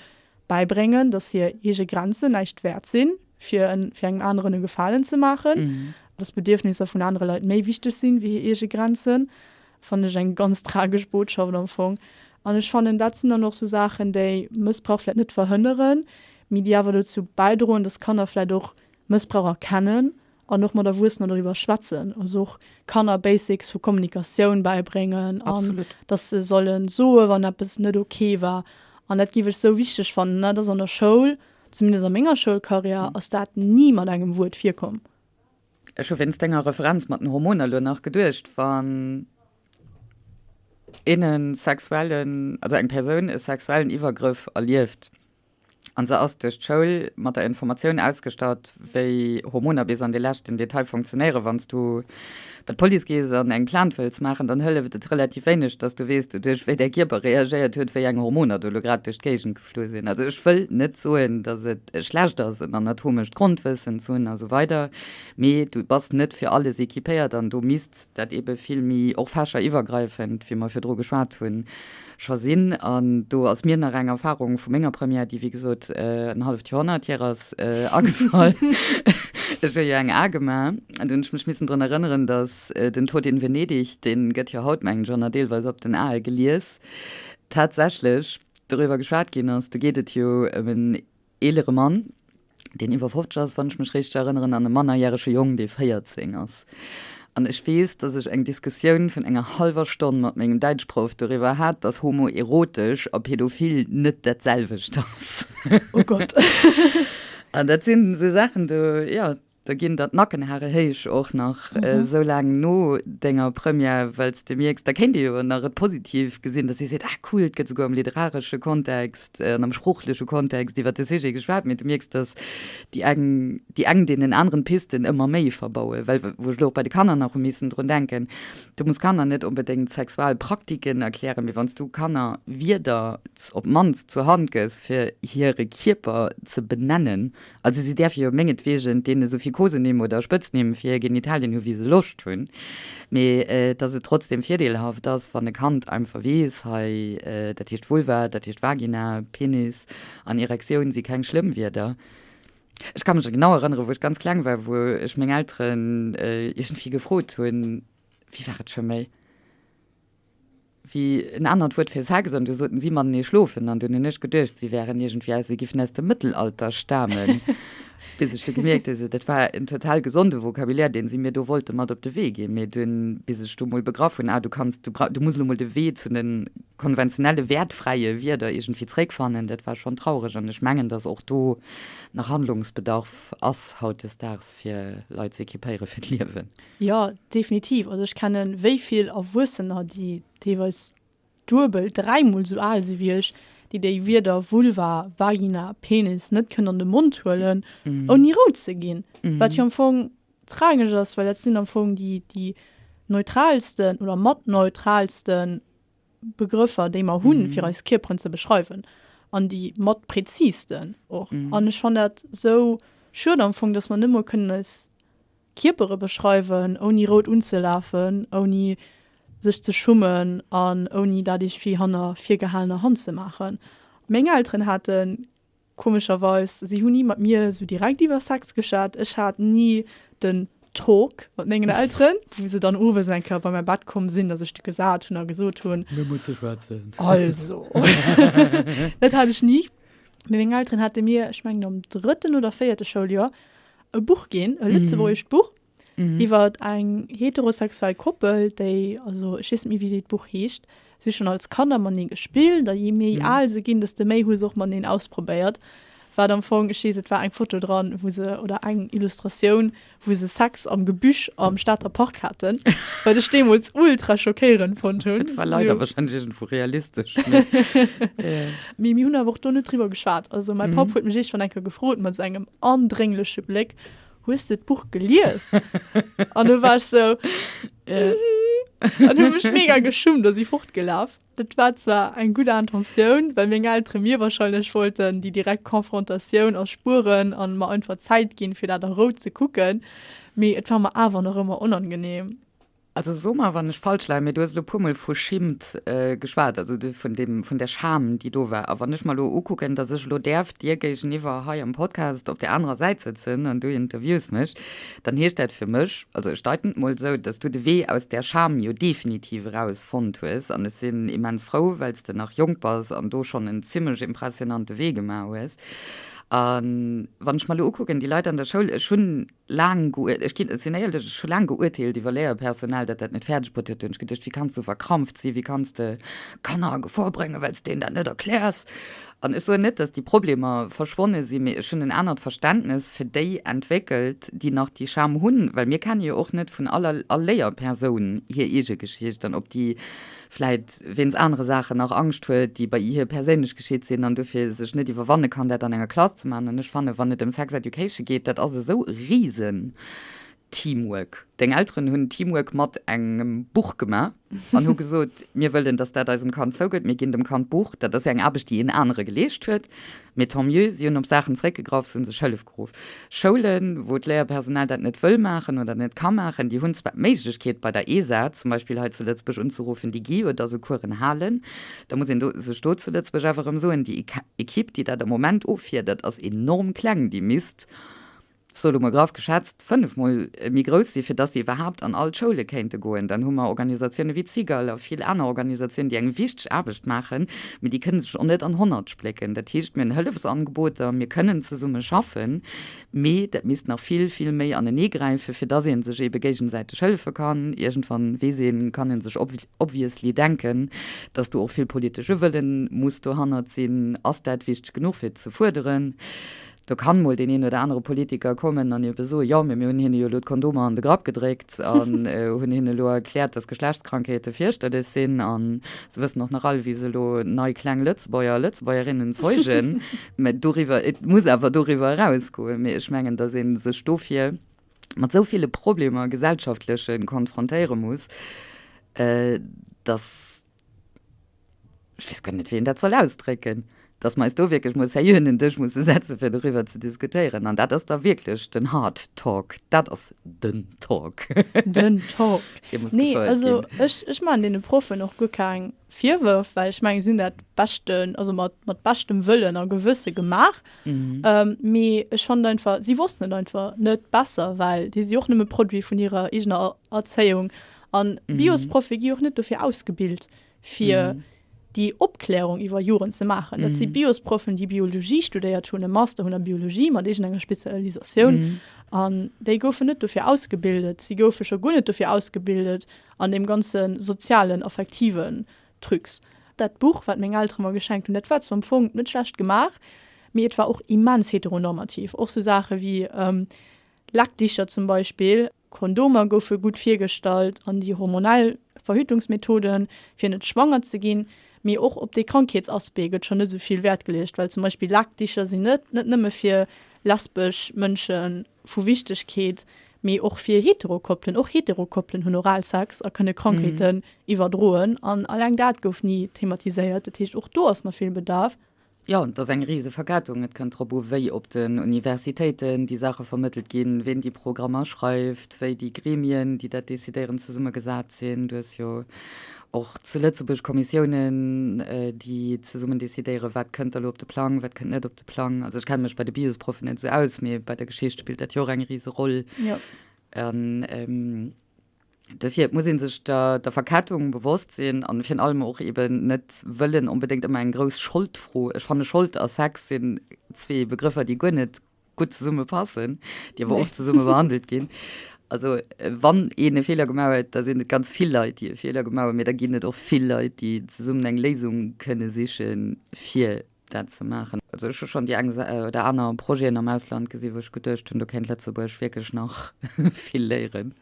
bäibréngen, dass hir eege Grenzen näischt wäert sinn, fir en, fir engem aneren e Gefalen ze maachen, dass d'Bedierfnisser vun anere Leit méi wichteg sinn wéi hir eege Grenzen, fannen ech eng ganz tragesch Botschaft am Fong. An ech fannen, dat sinn dann och sou Saachen, déi Mëssbrauch vläicht net verhënneren, mee déi awer dozou bäidroen, dass Kanner vläicht och Mëssbrauch erkennen an och mat Erwuessener doriwwer schwätzen, also och Kanner Basics vu Kommunikatioun bäibréngen an dass se solle soe wann eppes net ok war. An dat géif ech sou wichteg fannen. Dat ass an der Schoul, zumindest a menger Schoulkarriär, ass dat ni mat engem Wuert virkomm. Ech hu wéinst denger Referenz mat den Hormoner elo nach geduecht, wann een e sexuellen, also eng Persoun e sexuellen Iwwergrëff erlieft, An se ass duerch d'Schoul mat der Informatioun ausgestatt, wéi Hormoner bis an de leschten Detail funktionéieren. Wann s du bei d'Police gees an eng Plainte wëlls maachen, dann hëlleft et relativ wéineg, dass du weess, doduerch wéi däi Kierper reagéiert huet, wéi eng Hormoner do elo grad duerch d'Géigend geflu sinn. Also ech wëll net soen, dass et schlecht ass, en anatomescht Grondwëssen ze hunn a sou weider, mee du bass net fir alles equipéiert an do misst dat eebe vill méi och fächeriwwergreifend, wéi mer virdru geschwat hunn, scho sinn. An do ass mir nach eng Erfahrung vu menger Première, déi wéi gesot en halleft Joerhonnert hier ass, agefall. Ech hu jo eng A gemaach an do hunn ech mech missen drun erënneren, datt den Tod in Venedig, dee gëtt jo haut, mengen ech, och nach deelweis op den Ae gelies, tatsächlech doriwwer geschwat ginn ass. Do geet et jo ëm en eelere Mann, deen iwwer 50 ass, wann ech mech richteg erënneren, an e mannerjärege Jong, dee 14 ass. An ech weess, dass ech eng Diskussioun vun enger hallwer Stonn mat mengem Däitschproff doriwwer hat, dass homoerotesch a pädophil net dat selwecht ass. Oh Gott. An dat sinn esou Saachen, do, jo, Da ginn der d'Nackenhare héich och nach esou laang no denger Première, well s de mierks, da kéint ee jo nach et positiv gesinn, datt ee seet, ah cool, et gëtt esouguer am literaresche Kontext an am sproochleche Kontext iwwer de Sujet geschwat, mee du mierks, datt déi eng déi eng deenen aneren d'Pisten ëmmer méi verbauen. Well wou ech elo och bei de Kanner nach hu missen drun denken, du muss Kanner net onbedéngt Sexualpraktiken erklären, mee wann s du Kanner Wierder op d'mannst zur Hand gëss, fir hire Kierper ze benennen, Also si däerfe jo mengetwegen deene sou vill Kosenimm oder Spëtznimm fir hir Genitalien hu wéi se Loscht hunn, mee dass et trotzdem virdeelhaft ass, wann e Kand einfach weess, hei dat heescht Vulva, dat heescht Vagina, Penis an Erektioun si keng schlëmm Wierder. Ech ka mech genau erënnere wou ech ganz kleng war, wou ech meng Elteren iergendwéi gefrot hunn, wéi war et scho méi? wéi en anert Wuert fir Sex, an du soten si matenee schlofen, an dunn hunn ech geduecht, si wären iergendwéi aus, si giffen aus dem Mëttelalter stamen, bis ech du gemierkt hu, dat war en total gesonde Vocabulaire, deen si mir do wollte mat op de Wee ginn, mee dunn, bis ech du mol begraff hunn, ah, du kanns, du bra, du muss elo mol de Wee zu de konventionelle wäertfräie Wierder iergendwéi zréckfannen, dat war schonn traureg, an ech mengen, dass och do nach Handlungsbedarf ass hautdesdaags, fir Leit ze equipéiere fir d'Liewen. Jo, definitiv. Also ech kennen wéi vill Erwuessener, déi deelweis duebel, dräimol esou al si wéi ech, déi déi Wierder Vulva, Vagina, Penis net kënnen an de Mond huelen, ouni rout ze ginn. Wat jo am Fong. Tragesch ass, well dat sinn am Fong déi, déi neutralsten oder mat neutralste Begrëffer, déi mer hunn, fir eis Kierperen ze beschreiwen an déi mat präzisten och. An ech fannen dat esou schued am Fong, dass mer net mol kënnen eis Kierpere beschreiwen, ouni rout unzelafen, ouni sech ze schummen an ouni dat iergendwéi hanner virgehalener Hand ze maachen. Meng Elteren haten Komescherweis, si hunn ni mat mir esou direkt iwwer Sex geschwat. Ech hat ni den Talk mat mengen Elteren, wou se dann owes eng Kéier bei mäi Bett komm sinn a sech du gesat hunn a gesot hunn. Mir musse schwätzen. Also, dat hat ech ni. Mee meng Elteren hate mir, ech mengen am drëtten oder véierte Schouljoer, e Buch ginn, e lëtzebuergescht Buch. mhm. iwwer eng heterosexuell Koppel, déi also ech weess net méi wéi dat Buch heescht, si schon als Kanner matenee gespillt a je méi mhm. al se ginn, desto méi hu se och mateneen ausprobéiert. Wat am Fong, ech weess, et war eng Foto dran, wou se oder eng Illustratioun, wou se Sex am Gebüsch am Stater Park haten, wat ech deemools ultra schockéierend fonnt hunn. Et war leider wahrscheinlech iergendwou realistesch. Mee mir hunn awer och do net driwwer geschwat. Also mäi Papp huet mech iergendwann eng Kéier gefrot mat esou engem andréngleche Bléck, Hues de d'Buch gelies? An du war ech sou, mhm. An hu mech mega geschummt a si fortgelaf. Dat war zwar eng gutt Intentioun, well meng Eltere mir wahrscheinlech wollten déi direkt Konfrontatioun erspueren an mer einfach Zäit ginn, fir dat a Rou ze kucken, mee et war mer awer nach ëmmer onangenehm. Also so mer, wann ech falsch leien, mee du hues elo puermol vu Schimmt geschwat, also vun deem, vun där Scham, déi do war. A wann ech mer elo ukucken, datt ech elo däerf dir géigeniwwer hei am Podcast op där anerer Säit sëtzen an du interviews mech, dann heescht dat fir mech, also ech deiten et mol esou, datt du de Wee aus där Scham jo definitiv eraus fonnt hues. An ech sinn immens frou, well s de nach jonk bass an do schonn en zimlech impressionante Wee gemaach hues. A wann ech mer elo ukucken, déi Leit an der Schoul, ech hunn laang geuer, ech ginn, ech sinn éierlech, ech hu laang geurteelt iwwer Léierpersonal, dat dat net fäerdeg bruet huet. Do hunn ech geduecht, wéi kanns du verkrampft sinn, wéi kanns de Kanner a Gefor bréngen, well s de deenen dat net erkläers. An ech soen net, datt déi Problemer verschwonne sinn, mee ech hunn en anert Verständnes fir déi entwéckelt, déi nach déi Scham hunn, well mir kenne jo och net vun aller, all Léierpersoun hir eege Geschicht an ob déi vläit wéinst anere Saachen nach Angscht huet, déi bei hir perséinlech geschitt sinn an dofir sech net iwwerwanne kann, dat an enger Klass ze maachen. An ech fannen, wann et ëm Sex Education geet, dat ass esou e risen Teamwork. Deng Elteren hunn Teamwork mat engem Buch gemaach an hu gesot, mir wëllen, dass dat eisem Kand zougëtt, mir ginn dem Kand d'Buch. Dat ass jo eng Aarbecht, déi een anere geleescht huet. Mee tant mieux, si hunn op Saachen zeréckgegraff, si hu sech Hëllef geruff. Schoulen, wou d'Léierpersonal dat net wëll maachen oder net ka maachen, déi hunn zwar d'Méiglechkeet, bei der ESA zum Beispill hei zu Lëtzebuerg unzeruffen, déi gi jo da sou Coursen halen. Da muss een do sech do zu Lëtzebuerg awer erëm soen, déi Equipe, déi dat am Moment offiedert, ass enorm kleng. Déi misst ech soe lo mol graff geschätzt, fënnefmol méi grouss sinn, fir dass se iwwerhaapt an all d'Schoule kéinte goen. Dann hu mer Organisatioune wéi d'Cigale a vill aner Organisatiounen, déi eng wichteg Aarbecht maachen, mee déi kënne sech och net an 100 splécken. Dat heescht, mir hunn Hëllefsangeboter, mir kënnen zesumme schaffen, mee dat misst nach vill, vill méi aneneegräifen, fir dass ee sech eebe géigesäiteg hëllefe kann. Iergendwann, weess een, kann ee sech obviously denken, dass do och vill politesche Wëllen muss dohannert sinn. Ass dat wichteg genuch, fir et ze fuerderen? Do kann mol deen een oder anere Politiker kommen an ebe soen, jo, mee mir hunn hinne jo elo d'Kondomer an de Grapp gedréckt an hunn hinne elo erkläert, dass Geschlechtskrankheete fierchterlech sinn a se wëssen och nach all, wéi se elo nei kleng Lëtzebuerger a Lëtzebuergerinnen zeugen. Mä doriwwer, et muss awer doriwwer erausgoen. Mee ech mengen, dass ee sech dofir mat esou ville Problemer, gesellschaftlechen, konfrontéiere muss, dass, ech weess guer net, wéi een dat soll ausdrécken, dass mer eis do wierklech mol sérieux un den Dësch musse setzen, fir doriwwer ze diskutéieren. An dat ass da wierklech den Hard Talk. Dat ass den Talk. Den Talk. Dee muss Nee, gefouert also ginn. ech, ech maachen deene Proffen och guer keng Virwërf, well ech mengen, si hunn dat beschten, also mat, mat beschtem Wëllen a Gewësse gemaach. Mee ech fannen einfach, si wossten et einfach net besser, well déi si och nëmme Produit vun hirer eegener Erzéiung. An Biosproffe gi och net dofir ausgebilt, fir déi Opklärung iwwer Joren ze maachen. Dat si Biosproffen, déi Biologie studéiert hunn, e Master hunn a Biologie mat iergendenger Spezialisatioun. An déi goufen net dofir ausgebildet. Si goufe scho guer net dofir ausgebildet an deem ganze sozialen, affektiven Trucs. Dat Buch, wat meng Eltere mer geschenkt hunn, dat war zwar am Fong net schlecht gemaach, mee et war och immens heteronormativ. Och sou Saache wéi Leckdicher zum Beispill. Kondomer goufe gutt virgestallt an déi hormonell Verhütungsmethoden, fir net schwanger ze ginn. Mee och op dee Krankheetsaspect gëtt schonn net esou vill Wäert geleecht, well zum Beispill Laakdicher sinn net net nëmme fir lesbesch Mënsche vu Wichtegkeet, Mee och fir Heterokoppelen, och Heterokoppelen hunn Oralsex a kënne Krankheeten iwwerdroen an alleng dat gouf ni thematiséiert. Dat heescht, och do ass nach vill Bedarf. Jo, et ass eng rise Verkettung. Et kënnt drop u wéi op den Universitéiten déi Saache vermëttelt ginn, ween déi Programmer schreift, wéi déi Gremien, déi dat decidéieren, zesummegesat sinn. Du hues jo och zu Lëtzebuerg Kommissiounen, déi zesummen decidéieren, wat kënnt da lo op de Plang, wat kënnt net op de Plang. Also ech kenne mech bei de Biosproffen net esou aus, mee bei der Geschicht spillt dat jo och eng rise Roll. An Dofir, et muss ee sech der, der Verkettung bewosst sinn an virun allem och eben net wëllen onbedéngt ëmmer eng grouss Scholdfro. Ech fanne Schold a Sex sinn zwee Begrëffer, déi guer net gutt zesumme passen, déi awer oft zesumme behandelt ginn. Also wann een e Feeler gemaach huet, da sinn et ganz vill Leit, déi e Feeler gemaach hunn, mee da ginn et och vill Leit, déi zesummen eng Léisung kënne sichen, fir dat ze maachen. Also ech hu schonn déi eng oder aner Projeten am Ausland gesi wou ech geduecht hunn, do kéint Lëtzebuerg wierklech nach vill léieren.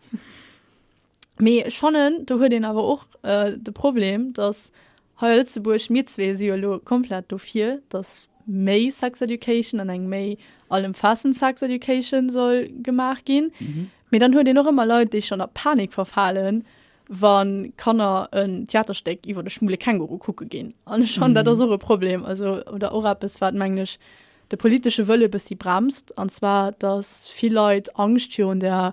Mee ech fannen, do huet een awer och de Problem, datt hei a Lëtzebuerg, mir zwee si jo elo komplett dofir, datt méi Sex Education an eng méi allëmfaassend Sex Education soll gemaach ginn. Mee dann huet een och ëmmer Leit, déi schonn a Panik verfalen, wa Kanner en Theaterstéck iwwer de schwule Känguru kucke ginn. An ech fannen, dat ass och e Problem, also oder och eppes, wat, mengen ech, de politesche Wëlle e bëssi bremst, an zwar, datt vill Leit Angscht virun der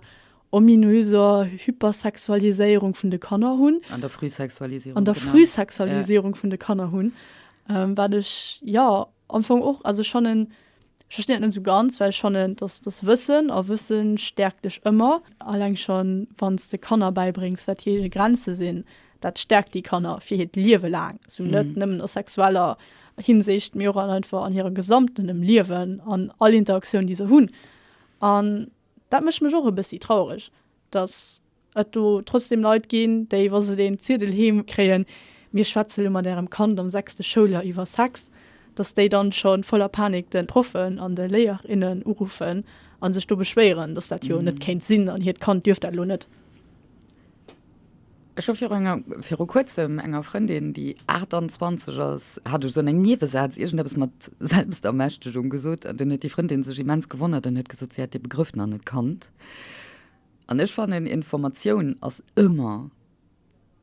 ominöser Hypersexualiséierung vun de Kanner hunn. An der Frühsexualisierung, An der genau. Frühsexualisierung vun de Kanner hunn, wat ech, jo, am Fong och, also ech fannen, ech verstinn dat net esou ganz, well ech fannen, dass dass Wëssen, a Wësse stäerkt dech ëmmer, alleng schonn wann s de Kanner bäibréngs, wat hir Grenze sinn, dat stäerkt déi Kanner fir hiert Liewe laang, sou net nëmmen a sexueller Hinsicht, mee och an einfach an hirem gesamtenem Liewen, an all Interaktioun, déi se hunn. An dat mécht mech och e bëssi traureg, dass et do trotzdem Leit ginn, déi, wa se deen Ziedel heem kréien, mir schwätze lo mat ärem Kand am sechste Schouljoer iwwer Sex, dass déi dann scho voller Panik de Proffen an de Léierinnen uruffen a sech do beschwéieren, dass dat jo net kéint sinn an hiert Kand dierft dat lo net. Ech hu viru enger, viru kuerzem enger Frëndin, déi 28 ass, hat ech esou an engem Niewesaz iergendeppes mat Selbstermächtegung gesot an dunn huet déi Frëndin sech immens gewonnert an huet gesot, si hätt dee Begrëff nach net kannt. An ech fannen, Informatioun ass ëmmer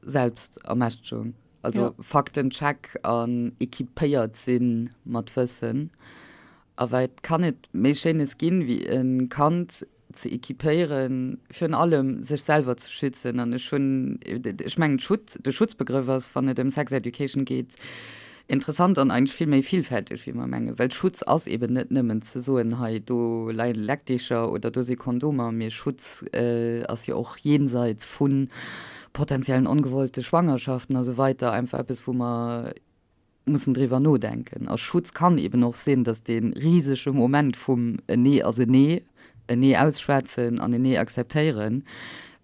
Selbstermächtegung. Also ja. Faktencheck an equipéiert si mat Wëssen. A wat kann et méi Schéines ginn, wéi e Kand ze equipéieren, virun allem sech selwer ze schützen. An ech hunn, ech mengen, Schutz, de Schutzbegrëff ass, wann et ëm Sex Education geet, Interessant an eigentlech vill méi villfälteg wéi mer mengen, well Schutz ass eben net nëmmen ze soen, hei do leie Leckdicher oder do si Kondomer, mee Schutz ass jo och jenseits vu potenziellen ongewollte Schwangerschaften a sou weiter einfach eppes wou mer mussen driwwer nodenken. A Schutz kann eben och sinn, datt dee risege Moment vum en Nee ass en Nee, en Nee ausschwätzen an en Nee akzeptéieren,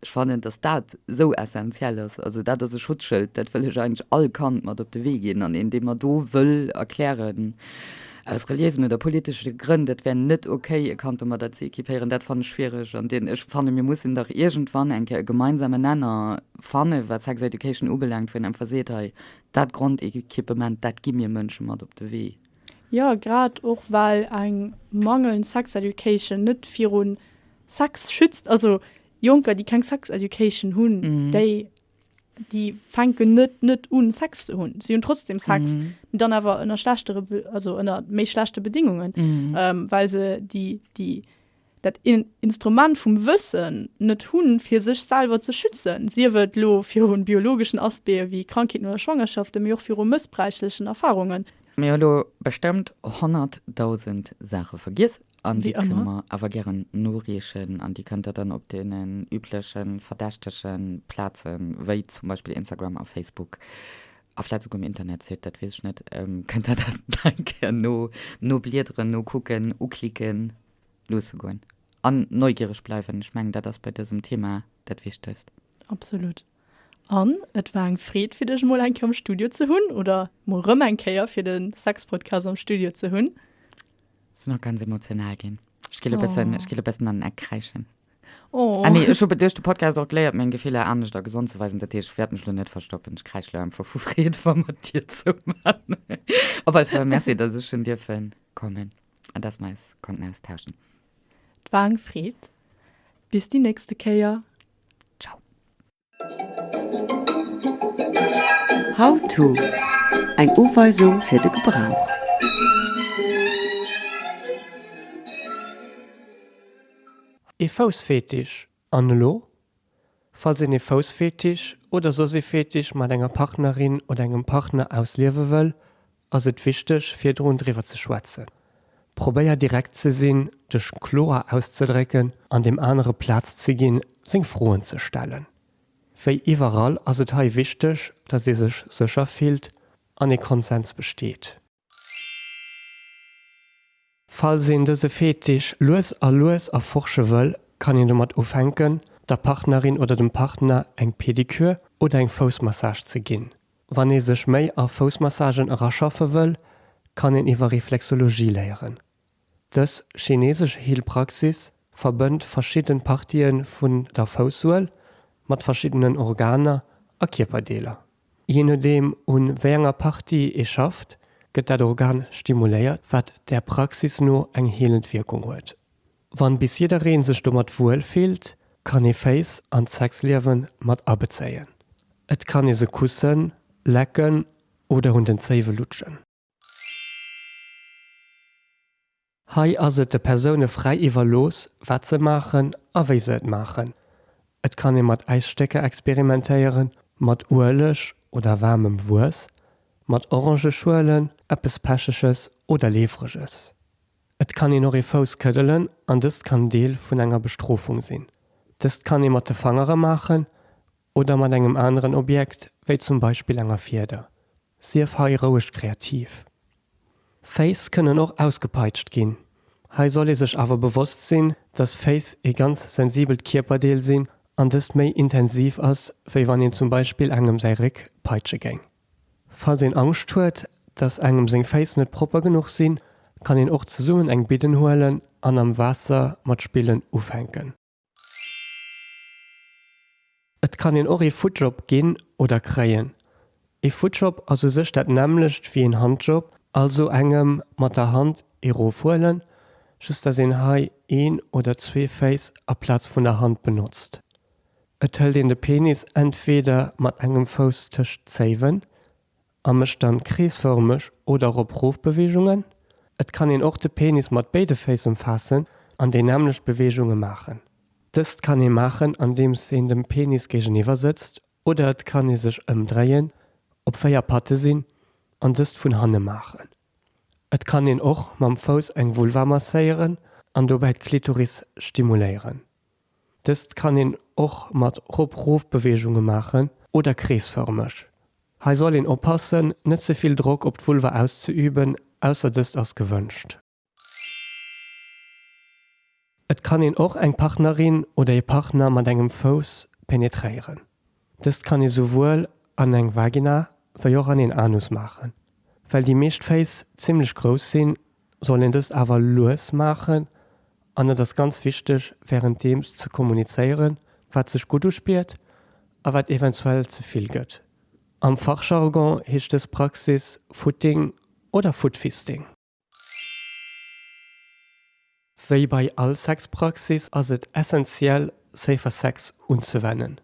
Ech fannen, dass dat esou essenziell ass. Also dat ass e Schutzschëld, dat wëll ech eigentlech all Kand mat op de Wee ginn. An een, dee mer do wëll erklären, aus reliéisen oder politesche Grënn, dat wär net okay, e Kand domadder ze equipéieren, dat fannen ech schwiereg. An deen, ech fannen, mir mussen dach iergendwann eng Kéier e gemeinsamen Nenner fannen, wat Sex Education ubelaangt, wou een einfach seet, hei, dat Grondequipement, dat gi mir Mënsche mat op de Wee. Jo, grad och well eng mangelnd Sex Education net viru Sex schützt. Also Jonker, déi keng Sex Education hunn, déi, déi fänken net net un Sex ze hunn. Si hunn trotzdem Sex, mee dann awer ënner schlechtere, also ënner méi schlechte Bedingungen, well se déi, déi, dat Instrument vum Wëssen net hunn, fir sech selwer ze schützen, sief et elo virun biologeschen Aspecte wéi Krankheeten oder Schwangerschaften, mee och viru mëssbräichlechen Erfarungen. Mir hu lo bestëmmt 100.000 Saache vergiess an déi kënne mer awer gären noreechen an déi kënnt der dann op deenen übleche verdächtege Plazen, wéi zum Beispill Instagram a Facebook a vläit souguer um Internetsite, dat weess ech net, kënnt der dat nach eng Kéier no nobliederen, nokucken, uklicken. Loosse goen. An neugiereg bleiwen. Ech mengen, dat ass bei dësem Thema dat Wichtegst. Absolut. An et war eng Freed, fir dech mol eng Kéier am Studio ze hunn, oder mol rëm eng Kéier fir de Sexpodcast am Studio ze hunn. Sinn och ganz emotional ginn. Ech gi lo bëssen, ech gi lo bëssen an den Eck kräischen. Oh. Ah nee, ech hu duerch de Podcast och geléiert, meng Gefiller anescht a gesond ze weisen. Dat heescht, ech wäert mech lo net verstoppen. Ech kräisch lo einfach vu Freed, wa mer d'Dier zouman. Op alle Fall merci, dass ech hunn dierfen kommen. An dass mer eis konnten austauschen. Et war eng Freed. Bis déi nächste Kéier. Ciao. How to, Eng Uweisung fir de Gebrauch. Ee Foussfetisch, an elo? Falls een ee Foussfetisch oder soss ee Fetisch mat enger Partnerin oder engem Partner ausliewe wëll, ass et wichteg virdrun driwwer ze schwätzen. Probéier direkt ze sinn, dech kloer auszedrécken an deem anere Plaz ze ginn, seng Froen ze stellen. Wéi iwwerall ass et hei wichteg, dass ee sech sécher fillt an ee Konsens besteet. Falls een dëse Fetisch lues a lues erforsche wëll, kann een domat ufänken, der Partnerin oder dem Partner eng Pedikür oder eng Foussmassage ze ginn. Wann ee sech méi a Foussmassagen eraschaffe wëll, kann een iwwer Reflexologie léieren. Dës chinesesch Heelpraxis verbënnt verschidden Partië vun der Foussuel mat verschiddenen Organer a Kierperdeeler. Jee nodeem un wéi enger Partie ee schafft, gëtt dat Organ stimuléiert, wat der Praxis no eng heelend Wierkung huet. Wann bis jiddereen sech domat wuel fillt, kann ee Féiss an d'Sexliewen mat abezéien. Et kann ee se kussen, lecken oder un den Zéiwe lutschen. Hei ass et de Persoune fräi iwwerlooss, wat se maachen a wéi se et maachen. Et kann ee mat Äisstécker experimentéieren, mat Ueleg oder waarmem Wuess, mat Orangeschuelen, eppes Pecheges oder Leefreges. Et kann een och ee Fouss këddelen an dëst kann Deel vun enger Bestrofung sinn. Dëst kann ee mat de Fangere maachen oder mat engem aneren Objekt, wéi zum Beispill enger Fieder. Sief hei roueg kreativ. Féiss kënnen och ausgepeitscht ginn. Hei soll ee sech awer bewosst sinn, dass Féiss ee ganz sensibelt Kierperdeel sinn an dëst méi intensiv ass, wéi wann een zum Beispill engem säi Réck peitsche géing. Falls een Angscht huet, dass engem seng Féiss net propper genuch sinn, kann een och zesummen eng Bidden huelen an am Waasser mat spillen ufänken. Et kann een och ee Footjob ginn oder kréien. Ee Footjob ass u sech dat nämmlecht wéi een Handjob, also engem mat der Hand ee rofhuelen, just dass een hei een oder zwee Féiss aplaz vun der Hand benotzt. Et hëlt een de Penis entweder mat engem Fouss tëscht d'Zéiwen a mécht dann kreesfërmeg oder Rop-Rof-Beweegungen. Et kann een och de Penis mat béide Féiss ëmfaassen an déi nämmlecht Beweegunge maachen. Dëst kann ee maachen andeems een dem Penis géigeniwwer sëtzt oder et kann ee sech ëmdréien, op 4 Patte sinn an dëst vun hanne maachen. Et kann een och mam Fouss eng Vulva masséieren an dobäi d'Klitoris stimuléieren. Dëst kann een och mat Rop-Rof-Beweegunge maachen oder kreesfërmeg. Hei soll een oppassen, net ze vill Drock op d'Vulva auszeüben, ausser dëst ass gewënscht. Et kann een och eng Partnerin oder ee Partner mat engem Fouss penetréieren. Dëst kann ee souwuel an eng Vagina wéi och an een Anus maachen. Well déi meescht Féiss zimmlech grouss sinn, soll een dëst awer lues maachen an et ass ganz wichteg wärenddeems ze kommunizéieren, wat sech gutt uspiert a wat eventuell ze vill gëtt. Am Fachjargon heescht dës Praxis Footing oder Footfisting. Wéi bei all Sexpraxis ass et essentiell Safer Sex unzewennen.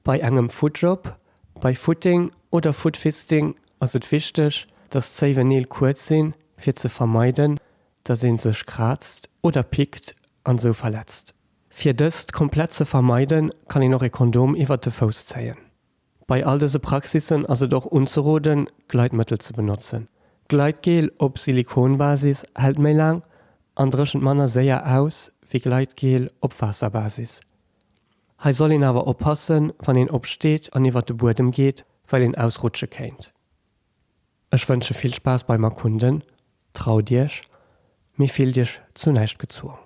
Bei engem Footjob, bei Footing oder Footfisting ass et wichteg, dass d'Zéiwen Neel kuerz sinn, fir ze vermeiden, dass een sech kraazt oder pickt an sou verletzt. Fir dëst komplett ze vermeiden, kann een och e Kondom iwwert de Fouss zéien. Bei all dëse Praxissen ass et och unzeroden, Gleitmëttel ze benotzen. Gleitgel op Silikonbasis hält méi laang an dréchent manner séier aus wéi Gleitgel op Waasserbasis. Hei soll een awer oppassen, wann een opsteet an iwwert de Buedem geet, well een ausrutsche kéint. Ech wënsche vill Spaass beim Erkunden, traut iech, mee fillt iech zu näischt gezwong.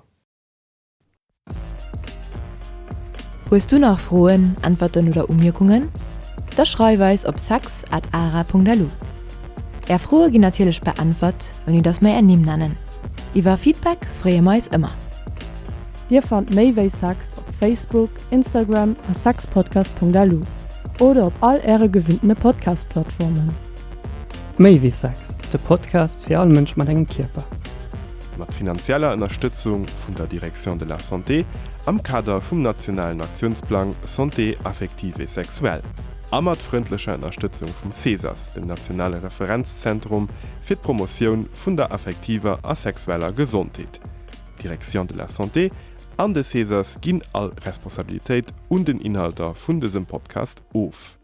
Hues du nach Froen, Äntwerten oder Umierkungen? Da schreif eis op sex at ara.lu. Är Froe ginn natierlech beäntwert, ouni dass mer är Nimm nennen. Iwwer Feedback freeë mer eis ëmmer. Dir fannt méi wéi Sex op Facebook, Instagram a sexpodcast.lu oder op all äre gewinntene Podcast-Plattformen. Méi wéi Sex, de Podcast fir all Mënsch mat engem Kierper. Mat finanzieller Ënnerstëtzung vun der Direction de la Santé am Kader vum nationalen Aktiounsplang Santé affective et sexuelle a mat frëndlecher Ënnerstëtzung vum CESAS, dem nationale Referenzzentrum fir d'Promotioun vun der affektiver a sexueller Gesondheet. D'Direction de la Santé an de CESAS ginn all Responsabilitéit un den Inhalter vun dësem Podcast of.